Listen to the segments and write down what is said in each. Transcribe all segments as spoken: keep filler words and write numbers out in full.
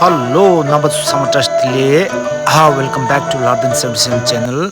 Hello, རྣམ་པ་ཚོ་ཚང་མ་བཀྲ་ཤིས་བདེ་ལེགས། Ah, welcome back to Lardin seventy-seven channel.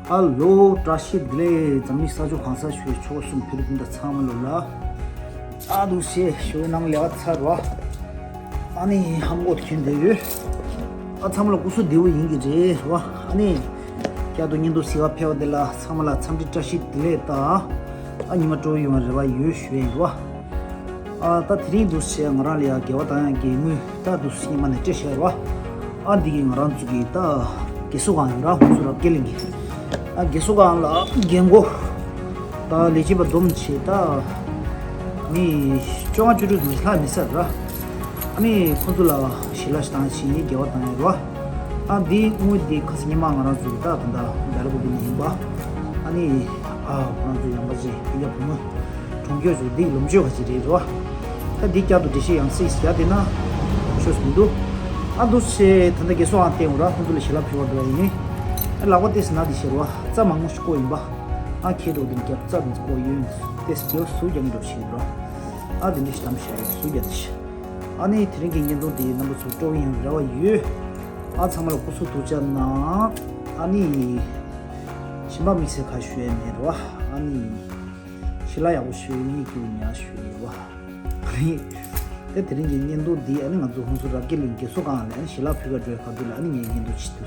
ཧ་ལོ། བཀྲ་ཤིས་བདེ་ལེགས། འཛམ་གླིང་ས་ཕྱོགས་གང་སར་བཞུགས་པའི་ཆོལ་ཁ་གསུམ་བོད་རིགས་སྤུན་ཟླ་ཚང་མ་ལོ་ལ། ཨ་འདུག་སེ་ཞོ་ནང་ལས་ཚར་བ། ཨ་ནི་ཧམ་གོ་ཁྱོད་བསྡད་ཡོད། ཨ་ཚང་མ་ལ་སྐུ་གཟུགས་བདེ་པོ་ཡིན་གྱི་རེད་བ། ཨ་ནི་བསྐྱར་དུ་བརྙན་ཐུང་གཟིགས་ག་ཕེབས་པ་དེ་ལ་ཚང་མ་ལ་འཚམས་འདྲི་བཀྲ་ཤིས་བདེ་ལེགས་དང་། ཨ་ཉི་མ་སྤྲོ་པོ་ཡོང་བའི་རེ་བ་ཡོད་ཞུ་ཡ་ཡིན་བ། ཨ་ད་དེ་རིང་འདུག་སེ་ང་རང་ལ་ཡ་དགེ་བ་དང་ཡང་དགེ་དངོས་ད་འདུག་སེ་ཉི་མ་ནས་སྤྲད་བཞག་ཡོད་བ། ཨ་འདི་གི་ང་རང་ཚོ་གི་ད་དགེ་གསོ་ཁང་ཡོད་ར། ཧུན་སུར་རབ་རྒྱས་གླིང་གི། ཨ་དགེ་གསོ་ཁང་ལ་རྒན་གོག་ད་ལས་བྱེད་པ་བསྡོམས་བྱས་ད་མི་བཅོ་ལྔ་བཅུ་དྲུག་ཙམ་ལྷག་མི་ཚར་ར། ཨ་ནི་ཁོང་ཚོ་ལ་ཞལ་ལག་ཞིག་བཏང་ཕྱིན་དགེ་བ་བཏང་ཡོད་ར། ཨ་འདི་དངུལ་འདི་ཁ་སང་ཉི་མ་ང་རང་ཚོ་གི་ད་ད་ད་ཌལ་གོ་བི་ནས་ཡིན་པ། ཨ་ནི་ཨ་ཁོ་རང་ཚོ་ཡང་པ་ཅིག་སྤུན་ཀྱག་བུ་མོ། གྲོང་ཁྱེར་ཚོ་འདི་ལོ་མཆོད་ག་ཅིག་རེད་རོ། ད་འདི་བསྐྱར་དུ་འགྲེལ་བཤད་ཡང་སྲིད་བརྒྱབ་བསྡད་ན་ཆོས་སུ་མི་འདུག་ཨ་འདུག་སེ་ད་ལྟ་དགེ་གསོ་ཨང་བསྟན་འོ་ར། ཁོང་ཚོ་ལ་ཞལ་ལག་ཕུལ་བར་འགྲོ་ཡ་ཡིན། ཨ་ལག་པ་ཏེས་ན་འདི་ཤེར་བ་རྩ་མང་མོ་ཞིག་བཀོག་ཡིན་པ། ཨ་ཁྱེད་འགྲོ་དེ་རྒྱབ་རྩ་འདི་བཀོག་ཡོད། ཏེས་རྒྱབ་སུ་རྒྱབ་ནས་འགྲོ་ཞིག་རོ། ཨ་འདི་འདྲ་ཞིག་དམ་བཞག་ཡོད་སུ་རྒྱབ་ནས། ཨ་ནི་དེ་རིང་གི་བརྙན་ཐུང་འདི་རྣམ་པ་ཚོ་སྤྲོ་བོ་ཡོང་རེ་བ་ཡོད། ཨ་ཚང་མ་ལ་སྐུ་གཟུགས་ཐུགས་ཅག་གནང་། ཨ་ནི་ཞིམ་པ་དམིགས་བསལ་ཁ་ཞུ་ཡ་མེད་རོ། ཨ་ནི། ཞི་ལ་ཡག་པོ་ཞུ་ཡིན་སྐྱུར་ཉག་ཞུ་ཡིན་བ། ཨ་ནི། དེ་དེ་རིང་གི་བརྙན་ཐུང་འདི་ཨ་ནི་ང་ཚོ་ཧུན་སུར་རབ་རྒྱས་གླིང་དགེ་གསོ་ཁང་ལ་ཨ་ནི་ཞི་ལ་ཕུལ་ག་འགྲོའི་ཁ་ཐུག་ལ་ཨ་ནི་ངའི་བརྙན་ཐུང་ཅིག་འདུག་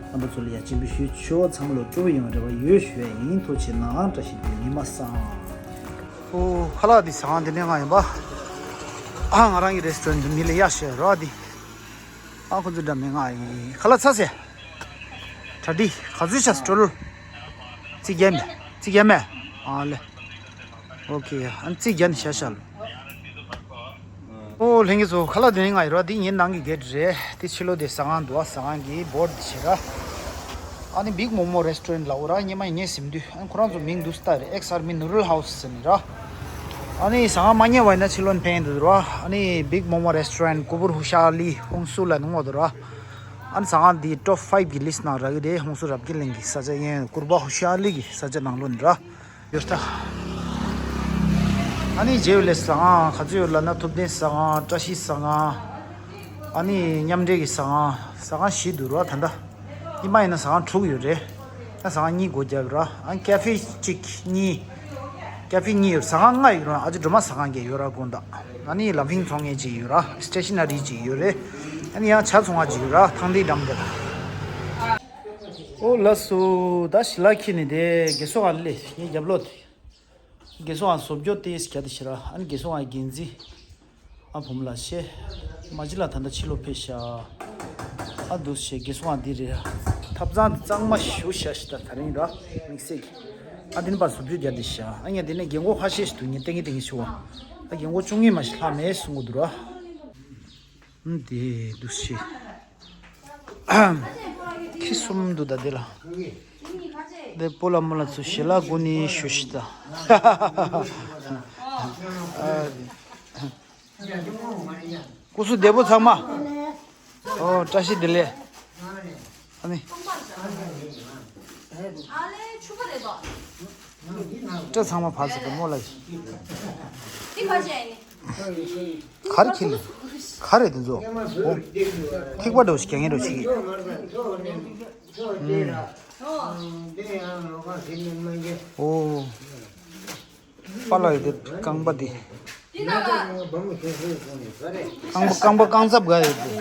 རྣམ་པ་ཚོ་ལ་ཡ་སྤྱན་འབུལ་ཞུས་ཆོག་ཚང་མ་ལོ་སྤྲོ་བོ་ཡོང་རེ་བ་ཡོད་ཞུ་ཡ་ཡིན། ཐུགས་རྗེ་གནང་། བཀྲ་ཤིས་བདེ་ལེགས། ཉི་མ་བཟང་། ཨོ་ཁ་ལག་འདི་ཟ་ཁང་འདི་ནས་ང་ཡིན་པ། ཨ་ང་རང་གི་རེ་སི་ཊོ་རན་ཊི་འདི་མི་ལ་ཡ་ཤེས་རོ་འདི། ཨ་ཁོ་ཚོ་འདྲ་མི་ང་ཡིན་ཁ་ལག་ཚ་སེ། གྲ་སྒྲིག་ག་ཚོད་བྱས་སྤྲོ་ལོ། རྩིས་རྒྱག་མེད། རྩིས་རྒྱག་མེད། ཨ་ལེ། ཨོ་ཁེ། ཨ་རྩིས་རྒྱག་ནས་བཞག་བཞག་ལོ། ཨོ་ལྷན་རྒྱས་ཚོ་ཁ་ལག་དེ་ནི་ང་ཡོད་ར། འདི་ངའི་ནང་གི་གེ་ཊི་རེད། དེ་ཕྱི་ལོགས་དེ་ཟ་ཁང་འདུག་ཨ་ཟ་ཁང་གི་བོར་ཌི་དེ་བྱེད་ར། ཨ་ནི་བིག་མོ་མོ་རེ་སི་ཊོ་རན་ཊི་ལབ་ར། སྔོན་མ་ཡིན་ངས་ཟིན་དུས་ཨ་ནི་ཁོ་རང་ཚོ་མིང་འདུག་སྟ་རེད། ཨེགས་ཨར་མི་ནུ་ཌལ་ཧའུ་སི་ཟེར་ནི་ར། ཨ་ནི་ཟ་ཁང་མ་རྙེད་པ་ཡིན་ན་ཕྱི་ལོགས་ནས་ཕན་གྱི་འདུག་ར། ཨ་ནི་བིག་མོ་མོ་རེ་སི་ཊོ་རན་ཊི་ཀུ་བུར་ཧུ་ཤ་ལི་ཧུང་སུ་ལ་ནི་ངོ་འདུག་ར། ཨ་ནི་ཟ་ཁང་འདི་ཊོབ་ཕའིབ་གི་ལིསི་ནང་རག་གི་རེད། ཧུང་སུ་རབ་རྒྱས་གླིང་གི་ས་ཆ་ཡིན། ཀུར་པ་ཧུ་ཤ་ལི་གི་ས་ཆ་ནང་ལོགས་ནས་ར། ཡོད་ད། ཨ་ནི་རྗེས་ལ་ཟ་ཁང་ག་ཚོད་ཡོད་ལབ་ན་ཐུབ་བསྟན་ཟ་ཁང་། བཀྲ་ཤིས་ཟ་ཁང་། ཨ་ནི་མཉམ་འབྲེལ་གྱི་ཟ་ཁང་། ཟ་ཁང་བཞི་འདུག་ར་ད་ལྟ། ཉི་མ་ཡིན་ན་ཟ་ཁང་དྲུག་ཡོད་རེད། ད་ཟ་ཁང་གཉིས་སྒོ་བརྒྱབ་ར། ཨ་ནི་ཀ་ཧྥེ་གཅིག་གཉིས། ཀ་ཧྥེ་གཉིས་ཡོད། ཟ་ཁང་ལྔ་ཡོད་ར། ཨ་ཅེ་སྒྲོལ་མ་ཟ་ཁང་གི་ཡོད་ར་དགོང་དག་ཨ་ནི་ལམ་ཕིང་ཚོང་མཁན་གཅིག་ཡོད་ར། སི་ཊེ་ཤ་ན་རི་གཅིག་ཡོད་རེད། ཨ་ནི་ཡང་ཇ་ཚོང་བ་གཅིག་ཡོད་ར། ཐང་འདི་འགྲམ་དེ་ལ། ཨོ་ལགས་སོ། ད་ཞི་ལ་འཁྱེར་ནས་དེ་དགེ་གསོ་ཁང་ལ་སླེབས། ངའི་རྒྱབ་ལོགས་དེ། དགེ་གསོ་ཁང་བཟོ་བཅོས་ཏོག་ཙམ་བརྒྱབ་བསྡད་ཤག་ར། ཨ་ནི་དགེ་གསོ་ཁང་གི་འགན་འཛིན། ཨ་བུ་མོ་ལགས་བྱས། མ་གཞི་ལ་ད་ལྟ་ཕྱི་ལོགས་ཕེབས་ཤག་ཨ་འདུག་སེ་དགེ་གསོ་ཁང་འདི་རེད། ཐབ་ཚང་འདི་གཙང་མ་ཞེ་པོ་བཞག་ཤག་ད་དེ་རིང་ར། དམིགས་བསལ་གྱི། ཨ་འདི་ནི་ཕར་བཟོ་བཅོས་བརྒྱབ་བསྡད་ཤག་ཨ་ངས་འདི་ནས་རྒན་གོག་ཁ་ཤས་ཤིག་འདུག་ངས་ལྟ་གིན་ལྟ་གིན་ཞུ་བ། ཨ་རྒན་གོག་བཅུ་གཉིས་མ་ཞིག་ལྷག་མེད་གསུང་གི་འདུག་ར། ཨ་འདི་འདུག་སེ། ཁྱི་གསུམ་འདུག་ད་འདི་ལ། འདི་སྤོ་ལགས་རྨོ་ལགས་ཚོ་ཞལ་ལག་དགུ་ནི་ཞུ་ཤི་ད། སྐུ་གཟུགས་བདེ་པོ་ཚང་མ། ཨོ་བཀྲ་ཤིས་བདེ་ལེགས། ཨ་ནི། སྐྲ་ཚང་མ་བབས་ཟེར་གི་རྨོ་ལགས། ག་རེ་ཁྱེར་ལ། ག་རེ་དེ་ཚོ། ཨོ། ཐིགས་པ་འདྲ་བོ་ཞིག་རྒྱག་མཁན་འདྲ་བོ་ཞིག་གིས། ཨོ། པཱ་ལགས་ཡོད་དེ་རྐང་པ་དེ། རྐང་པ་རྐང་པ་རྐང་ཚབ་ག་ཡོད་དེ།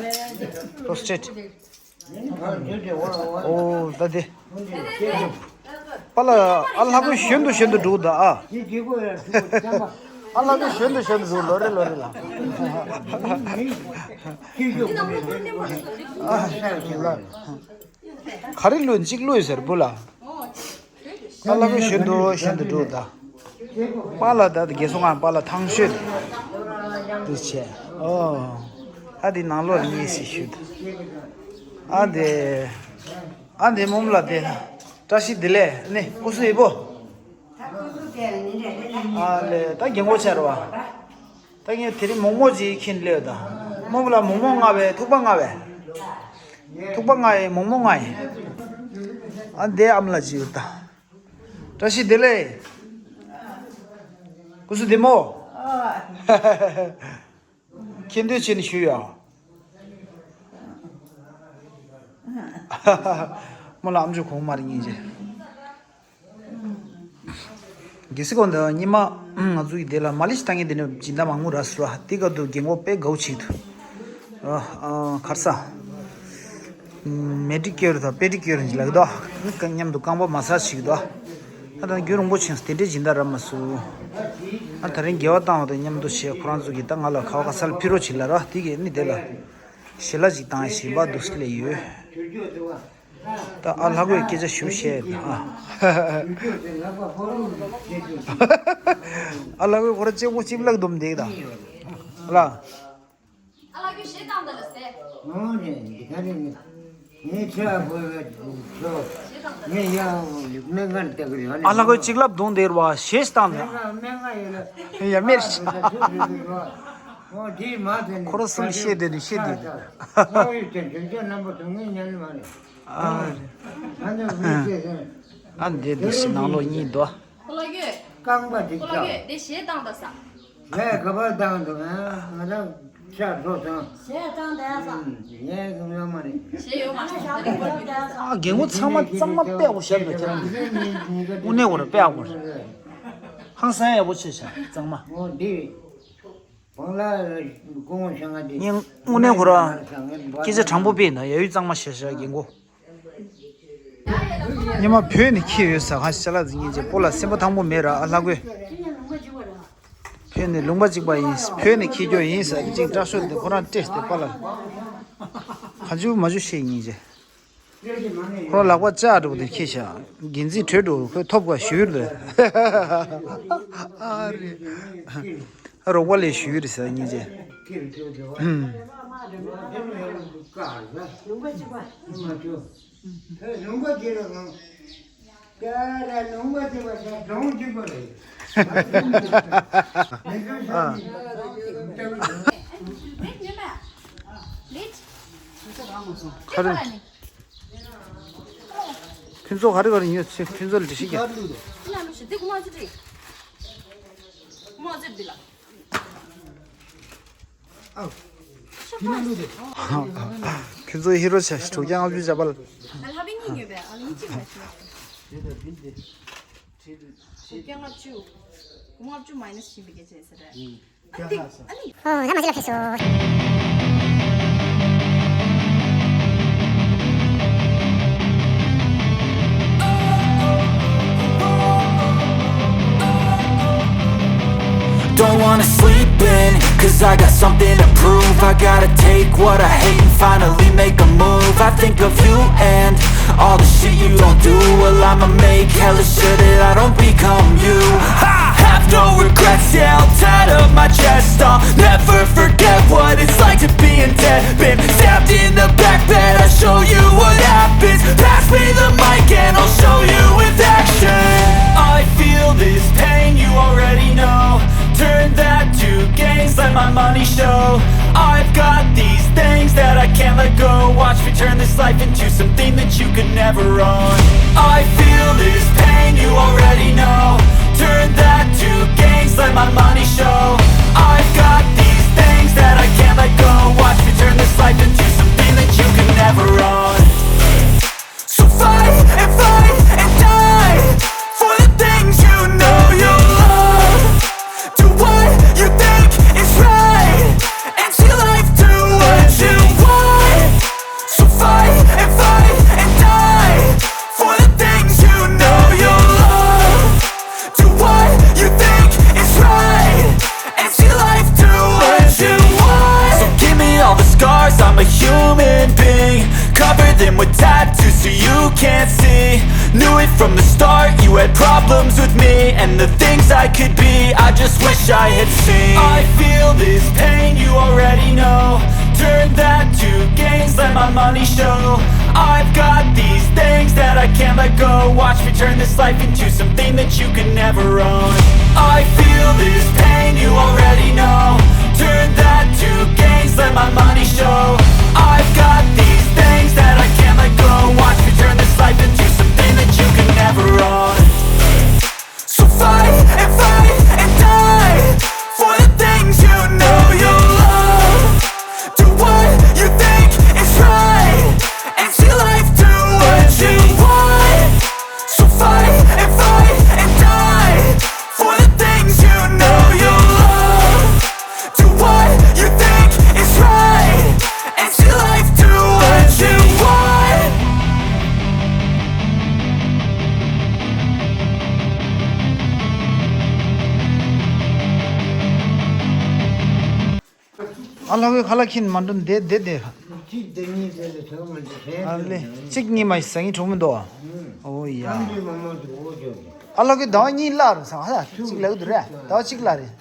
པྲོ་སི་ཊེཊ། ཨོ་ད་དེ། པཱ་ལགས་ཨ་ལྷག་པོ་གཞོན་དུ་གཞོན་དུ་འགྲོ་ད་ཨ། ཨ་ལྷག་པོ་གཞོན་དུ་གཞོན་དུ་འགྲོ་ལོ་རེ་ལོ་རེ་ལ། ཨ་ལ། ག་རེ་ལོས་གཅིག་ལོས་ཟེར་བུ་ལ། ཨ་ལ་གོ་ཞོན་དུ་ཞོན་དུ་འགྲོ་ད། པཱ་ལགས་ད་དགེ་སོང་ང་པཱ་ལགས་ཐང་ཤོད་དུ་བྱས། ཨོ། ཨ་དེ་ནང་ལོགས་ལ་ཉེ་སི་ཞུ་ད། ཨ་དེ། ཨ་དེ་མོམ་ལ་དེ། བཀྲ་ཤིས་བདེ་ལེགས་ནི་ཀུ་སུ་ཡི་པོ། ཨ་ལེ་ད་རྒན་གོག་ཆ་ར་བ། ད་ངས་དེ་རིང་མོག་མོག་ཅིག་ཁྱེར་སླེབས་ད། མོག་ལ་མོག་མོག་མངགས་པས་ཐུག་པ་མངགས་པས། ཐུག་པ་མངགས་ཡས་མོག་མོག་མངགས་ཡས། ཨ་འདས་ཨམ་ལ་ཅིག་ཡོད་ད། བཀྲ་ཤིས་བདེ་ལེགས། སྐུ་གཟུགས་བདེ་མོ། ཁྱེད་འདོད་བྱས་ནས་ཞུས་ཡ། མོ་ལ་ཨམ་ཅོག་གོང་མར་ཉན་རྗེས། གལ་སྲིད་ཁོང་འདི་ཉི་མ་ང་ཚོ་ཡི་དེ་ལ་མ་ལི་ཤི་བཏང་མཁན་དེ་ནི་སྦྱིན་བདག་མང་པོ་རག་སོང་ར། དེ་སྐབས་དུ་རྒན་གོག་དཔེ་དགའ་བོ་བྱེད་འདུག་ཨ་ཨ་ཁར་ས། མེ་ཏྲིག་སྐྱོར་དང་དཔེ་ཏྲིག་སྐྱོར་ལབ་ཀྱི་འདུག་མཉམ་དུ་རྐང་པ་མ་སག་བྱེད་ཀྱི་འདུག་ཨ་ད་རྒྱུན་རིང་པོ་ཕྱིན་སོང་དེ་འདྲའི་སྦྱིན་བདག་རག་མ་སོང་། ཨ་ད་རིང་དགེ་བ་བཏང་བ་དང་མཉམ་དུ་བྱས་ཁོ་རང་ཚོ་གིས་ད་ང་ལ་ཁ་བ་ཁ་སལ་ཕི་རོ་བྱེད་ལ་ར། དེ་གས་ནི་དེ་ལ་ཞལ་ལག་ཅིག་བཏང་ཡས་ཞིམ་པ་འདུག་སེ་ལས་ཡོད། ད་ཨ་ལྷ་གོས་སྐད་ཆ་ཞུ་བཤད་ཨ། ཨ་ལྷ་གོས་ཁོ་ར་གཅིག་པོ་གཅིག་ལག་འདོམ་འདེགས་ད། ལ། ཨ་ལ་གི་ཞེ་དང་ད་ལ་སེ། ཨོ་ནེ་འདི་ག་ནེ་ནེ་ངས་ཆ་བོ་བའི་ཚོ་ངས་ཡང་སྨན་ཁང་ལྟ་གི་རེད། ཨ་ལ་གོ་གཅིག་ལབ་རྡུང་བསྡད་ར་བ་ཞེ་དང་ད། སྨན་ཁང་ཡོད་ལ། ཡ་མེར་ཤ། ཨོ་དེ་མ་དེ་ནི་ཁོ་ར་སུམ་ཤེས་དེ་ནི་ཤེས་དེ། ཨོ་ཡོད་དེ་དེ་ཚོ་རྣམ་པ་དུ་ངས་ཉན་མ་རེད། ཨ་ཨ་འདི་འདི་ཤི་ནང་ལོ་གཉིས་དོ། ཁོ་ལ་གི། རྐང་པ་དེ་ཁོ་ལ་གི་དེ་ཞེ་དང་ད་ས། ངས་ག་པར་བཏང་འདུག་ཨ། ང་རང་ཤ་བཟོ་དང་། ཞེ་དང་ད་ས། ངས་གང་ཡོད་མ་རེད། ཞེ་ཡོད་མ་རེད། ཨ་རྒན་གོག་ཚང་མ་གཙང་མ་དཔེ་ཡག་པོ་བཤད་འདུག་ཁྱེད་རང་གི། དངོས་གནས་གོ་ར་དཔེ་ཡག་པོ་རེད། ཧང་སང་ཡག་པོ་བྱས་ཤག་གཙང་མ། ཨོ་འདི། བང་ལ་སྐུ་ངོ་ཤང་ང་འདི། ངས་དངོས་གནས་ཁོ་ར་སྐད་ཆ་དྲང་པོ་དཔེ་ཡིན་ན་ཡ་ཡུལ་གཙང་མ་བྱས་ཤག་རྒན་གོག་ཉི་མ་བོད་ནས་ཁྱེར་ཡོད་ས་ཁ་ཤས་ལ་འཛིན་མཁན་ཅེས་པོ་ལ་སེམས་པ་ཐང་པོ་མེད་ར། ཨ་ལྷ་གོས་བོད་ནས་ལུང་པ་གཅིག་པ་ཡིན། བོད་ནས་ཁྱེར་རྒྱུ་ཡིན་ས་གཅིག་སྐྲག་ཤོས་དེ་ཁོ་རང་སྤྲད་དེ་པ་ལ་ག་ཇུ་མ་ཇུ་བཤད་ཡིན་ཅེས། ཁོ་རང་ལག་པ་བཅག་འགྲོ་དེ་ཁྱེར་ཤག་འགན་འཛིན་བྲོས་འགྲོ་ཁོས་ཐོབ་ག་ཞུས་རེད། ཨ་རེད། རོགས་པ་ལས་ཞུས་རེད་ཟེར་སྙིང་རྗེ། ཁ་རེ། ཕུན་ཚོགས་ག་རེ་ག་རེ་ཉོས་ཚེ་ཕུན་ཚོགས་ལ་འདྲི་ཤེས་ཀྱང་། ཁྱོད་ཚོ་ཧི་རོ་ཆ་དྲུག་བརྒྱ་ལྔ་བཅུ་བྱ་བ་ལ། ལྷ་བི་ཉིད་ཉོས་པས་ཨ་ལ་ཉིད་ཅི་མ་ཤེས། དྲུག་བརྒྱ་ལྔ་བཅུ། དྲུག་བརྒྱ་ལྔ་བཅུ་མ་ཡི་ནས་ཕྱིན་པའི་སྐད་ཆ་ཡིན་ས་རེད། ཨོ་ལྷ་མ་ཇི་ལ་ཕེབས་སོ། Don't wanna sleep in, cause I got something to prove. I gotta take what I hate and finally make a move. I think of you and all the shit you don't do. Well, I'ma make hella sure that I don't become you. Ha! Have no regrets, yeah, I'll tie up my chest. I'll never forget what it's like to be in debt. Been stabbed in the back bed, I'll show you what happens. Pass me the mic and I'll show you with action. I feel this pain, you already know. Turn that to gains, let my money show. I've got these things that I can't let go. Watch me turn this life into something that you could never own. I feel this pain, you already know. Turn that to gains, let my money show. I've got these things that I can't let go. Watch me turn this life into something that you could never own. So fight and fight and die for the things you know you love. Do what you think is right and see life do what you want. So fight and fight and die for the things you know you love. Do what you think is right and see life do what you want. So give me all the scars, I'm a human being. Cover them with tattoos so you can't see. Knew it from the start, you had problems with me and the things I could be. I just wish I had seen. I feel this pain, you already know. Turn that to gains, let my money show. I've got these things that I can't let go. Watch me turn this life into something that you can never own. I feel this pain, you already know. Turn that to gains, let my money show. I've got these things that I can't let go. Watch me turn this life into something that you can never own. So fight and fight and die for the things you know you love. Do what you think is right and see life do what you want. So fight and fight and die for the things you know you love. Do what you think is right and see life do what you want. ཨ་ལ་བའི་ཁ་ལག་ཁྱིན་མ་འགྲོ་འདེད་འདེད་འདེད། གཅིག་དེ་གཉིས་དེ་ལས་ཐོན་མ་འདུག་ཧེ། ཨ་ལེ། གཅིག་གཉིས་མ་ཟ་ངེས་གྲོགས་མི་འདུག་ཨོ་ཡ། ཨ་ལ་གི་ཟླ་བ་གཉིས་བརླག་རུ་ས་ཧ་ལ་གཅིག་ལ་གི་འདུག་རེད། ཟླ་བ་གཅིག་བརླག་རེད།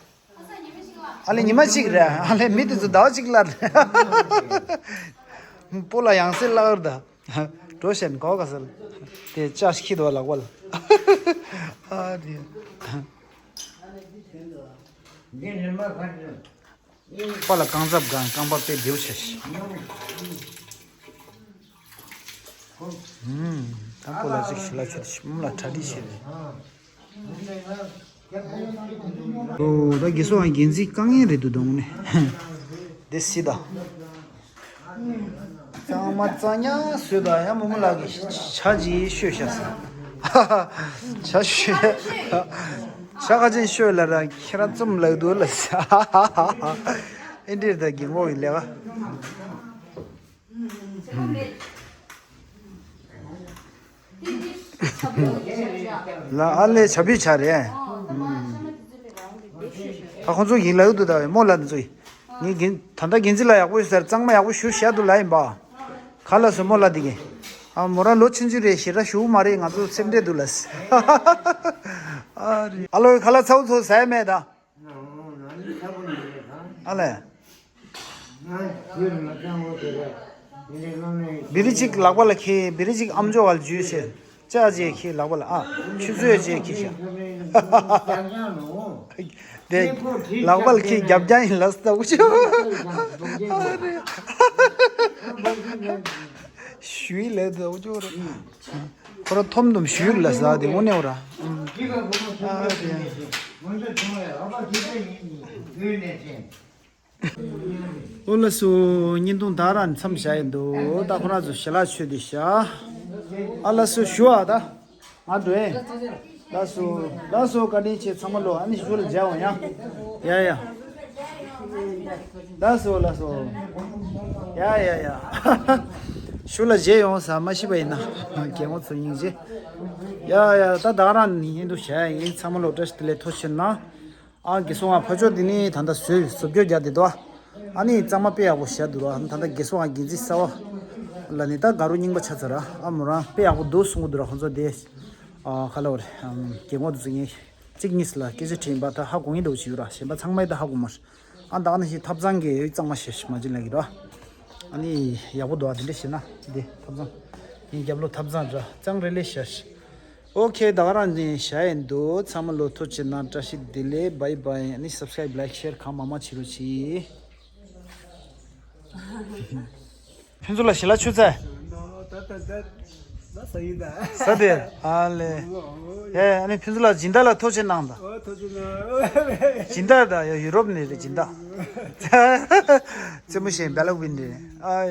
ཨ་ལེ་ཉི་མ་གཅིག་རེད། ཨ་ལེ་མི་དེ་ཚོ་ཟླ་བ་གཅིག་བརླག་རེད། སྤོ་ལ་ཡང་སེ་བརླག་རུ་ད། འགྲོ་ཤན་གོ་ག་སལ། དེ་ཅག་ཤི་དོ་ལག་པ་ལ། ཨ་དེ། འདི་ནི་མ་ཁ་ནི། པ་ལ་རྐང་ཚབ་གང་རྐང་པ་དཔེ་རྒྱུ་ཆེ་ཤི། ཨུམ། དང་པོ་ལ་ཅིག་ཤི་ལ་ཆུ་ཤི་མུ་ལ་གྲ་སྒྲིག་བྱེད་རེད། ཨོ་ད་དགེ་སོ་ཨ་རྒན་འཛིན་དཀའ་ངལ་རེད་འདུག་དང་ནི། དེ་སི་ད། གཙང་མ་གཙང་ཉག་བཟོས་དང་ཡང་མུ་མུ་ལགས་ཀྱི་ཇ་ཅིག་བཤོས་བཞག་ས། ཇ་བཤོས། ཇ་ཁ་ཅན་བཤོས་ལ་ར་ཁྱེད་རང་བཙུམ་ལག་འདུག་ལ་ས། ཨེ་འདྲེར་ད་རྒན་གོག་གི་ལས་ཀ། ལ་ཨ་ལེ་ཇ་བི་ཇ་རེད། ད་ཁོང་ཚོ་ཡིན་ལ་ཡོད་དུ་ད་བས་མོ་ལ་འདི་ཚོ་ཡིན། ངས་རྒན་ད་ལྟ་རྒན་འཛིན་ལ་ཡག་པོ་ཞུ་ཟེར་གཙང་མ་ཡག་པོ་ཞུ་བཤད་དུ་ལ་ཡིན་པ། ག་ལ་སོ་མོ་ལ་འདི་གིན། ཨ་མོ་རང་ལོ་ཆུང་ཆུང་རེད་ཞེ་དྲག་ཞུ་མ་རེད་ང་ཚོ་སེམས་ཁྲལ་འདུག་ལ། ཨ་རེད་ཨ་ལོ་ག་ལ་ཚ་བོ་ཚོ་ཟ་ཡ་མེད་ད། ཨ་ལས། བི་རི་གཅིག་ལག་པ་ལ་ཁྱེར་བི་རི་གཅིག་ཨམ་ཅོག་ག་ལ་འཇུས་ཟེར། ཅག་ཅེས་ཁྱེར་ལག་པ་ལ་ཨ། ཆུ་ཚོད་ཅེས་ཁྱེར་ཤག་དེ་ལག་པ་ལ་ཁྱེར་རྒྱབ་རྒྱང་ཡིན་ལ་ཟླ་བོ་ཅོ། ཞུས་ལས་ཟླ་བོ་ཅོ་རེད། ཁོ་ར་ཐོམ་དུམ་ཞུས་ལ་ཟ་དེ་དངོས་གནས་འོ་ར། ཨ་དེ། ཨོ་ལ་སོ་བརྙན་ཐུང་ད་ར་མཚམས་བཞག་ཡིན་འདུག་ད་ཁོ་རང་ཚོ་ཞལ་ལག་མཆོད་དེ་བཞག་ཨ་ལ་སོ་ཞུ་ཨ་ད། ང་འགྲོ་ཡིན། ལགས་སོ། ལགས་སོ་བཀའ་དྲིན་ཆེ་ཚང་མ་ལོ། ཨ་ནི་ཞུ་ལ་མཇལ་འོང་ཡ། ཡ་ཡ། ལགས་སོ་ལགས་སོ། ཡ་ཡ་ཡ། ཞུ་ལ་མཇལ་ཡོང་ས་མ་ཤི་བ་ཡིན་ན། རྒན་མོ་ཚོ་སྙིང་རྗེ། ཡ་ཡ་ད་ད་རང་ནི་ཡིན་འདུག་བྱ་ཡ་ཡིན། ཚང་མ་ལོ་བཀྲ་ཤིས་བདེ་ལེགས་ཐུགས་རྗེ་ཆེ་གནང་། ཨ་དགེ་སོང་ང་ཕ་ཆོས་འདི་ནི་ད་ལྟ་བཟོས་བཟོ་བཅོས་རྒྱག་བསྡད་འདུག་ཨ་ནི་གཙང་མ་དཔེ་ཡག་པོ་བཞག་འདུག་ར། ད་ལྟ་དགེ་སོང་ང་འགན་འཛིན་གསར་བ་ལ་ནི་ད་དགའ་རོགས་རྙིང་པ་ཆགས་ཚར་ར། ཨ་མོ་རང་དཔེ་ཡག་པོ་འདུག་གསུང་གི་འདུག་ར། ཁོང་ཚོ་དེ་ཨ་ཁ་ལ་བ་རེད། ཨམ་རྒན་གོག་དེ་ཚོ་ངས་གཅིག་གཉིས་ལ་སྐད་ཆ་དྲིས་པ་ད་ཧ་གོ་ངེས་འདུག་བྱས་ཡོད་ར། གཞན་པ་ཚང་མས་ད་ཧ་གོ་མ་རེད། ཨ་ད་ཨ་ནི་ཞིག་ཐབ་ཚང་གི་གཙང་མ་བྱས་མ་བྱིན་ལ་གི་ར། ཨ་ནི་ཡག་པོ་འདུག་ཨ་དེ་འདྲ་བྱས་ན་དེ་ཐབ་ཚང་ངའི་རྒྱབ་ལོགས་ཐབ་ཚང་ར་གཙང་རེ་ལེ་བྱས། ཨོ་ཁེ་ད་ག་རང་ནས་བྱ་ཡིན་འདུག་ཚང་མ་ལོ་ཐུགས་རྗེ་གནང་། བཀྲ་ཤིས་བདེ་ལེགས། བྷའི་བྷའི། ཨ་ནི་སབ་སི་ཀ་རའིབ་ལའིཀ་ཤེར་གང་མང་མང་བྱེད་རོགས་གྱིས། ཕུན་ཚོགས་ལགས་ཞལ་ལག་མཆོད་ཚར། ཟ་དེ་ཨ་ལེ། ཨེ་ཨ་ནི་ཕུན་ཚོགས་ལགས་སྦྱིན་བདག་ལ་ཐུགས་རྗེ་གནང་དང་། སྦྱིན་བདག་དང་ཡ་ཡུ་རོབ་ནས་རེད་སྦྱིན་བདག་རྩེད་མོ་ཞེས་བེ་ལ་ཝིན་རེད་ཨ་ཡ།